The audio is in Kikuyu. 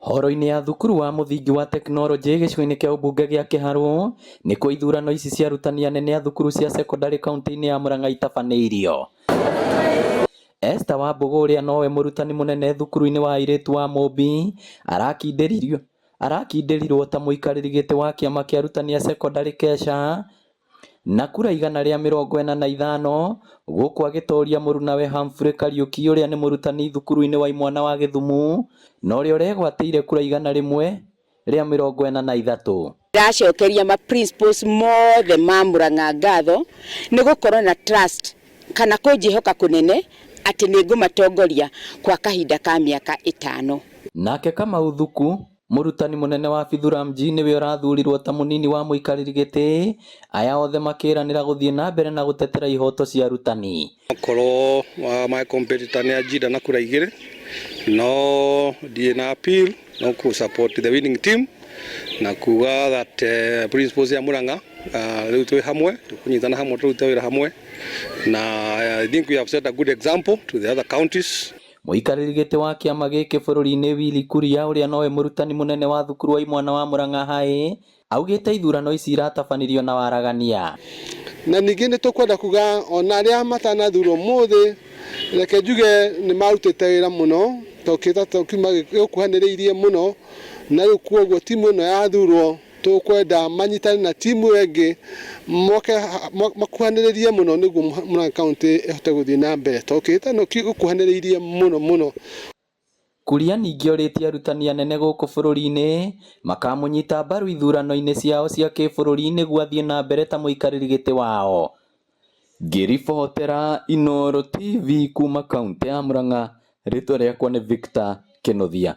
Horo-inĩ ya thukuru wa mũthingi wa tekinoronjĩ gĩcigo-inĩ kĩa ũmbunge gĩa Kĩharũ nĩkuo ithurano ici cia arutani anene a thukuru cia cekondarĩ kaunti-inĩ ya Murang'a itabanĩirio. Esther Wambũgũ ũrĩa nowe mũrutani mũnene thukuru-inĩ wa airĩtu wa Mũmbi arakindĩririo arakindĩrirwo ta mũikarĩri gĩtĩ wa kĩama kĩa arutani a cekondarĩ KESHA na kura 145 gũkũ agĩtoria mũrunawe Humphrey Kariuki ũrĩa nĩ mũrutani thukuru-inĩ wa imwana wa Gĩthumu na ũrĩa ũregwatĩire kura 143. Ndĩracokeria ma principals mothe ma Murang'a ngatho nĩ gũkorwo na trust kana kũnjĩhoka kũnene atĩ nĩ ngũmatongoria kwa kahinda ka mĩaka 5. Nake Kamau Thuku mũrutani mũnene wa Bithuramji nĩwe ũrathurirwo ta mũnini wa mũikarĩri gĩtĩ, aya othe makĩranĩra gũthiĩ na mbere na gũtetera ihoto cia arutani. Okorwo my competitor nĩ anjinda na kura 2 no ndiĩ na appeal no ku support the winning team na kuga that principals ya Murang'a rĩu twĩ hamwe tũkũnyitana hamwe tũrute wĩra hamwe na I think we have set a good example to the other counties. Mũikarĩri gĩtĩ wa kĩama gĩkĩ bũrũri-inĩ Willy Kuria ũrĩa nowe mũrutani mũnene wa thukuru wa imwana wa Murang'a High augĩte ithurano ici iratabanirio na waragania. Na ningĩ nĩ tũkwenda kuga ona arĩa matanathurwo mũthĩ reke njuge nĩ marutĩte wĩra mũno tondũ kiuma gĩkuhanĩrĩirie mũno na rĩu kuoguo timu ĩno yathurwo tũkwenda manyitane na timu ĩngĩ moke makuhanĩrĩrie mũno nĩguo Murang'a County ĩhote gũthiĩ na mbere tondũ kĩhĩtahĩtano gĩkuhanĩrĩirie mũno mũno. Kuria ningĩ orĩtie arutani anene gũkũ bũrũri-inĩ makamũnyita mbaru ithurano-inĩ ciao cia kĩbũrũri nĩguo athiĩ na mbere ta mũikarĩri gĩtĩ wao. Ngĩribotera Inooro TV kuma kaunti ya Murang'a, rĩtwa rĩakwa nĩ Victor Kĩnuthia.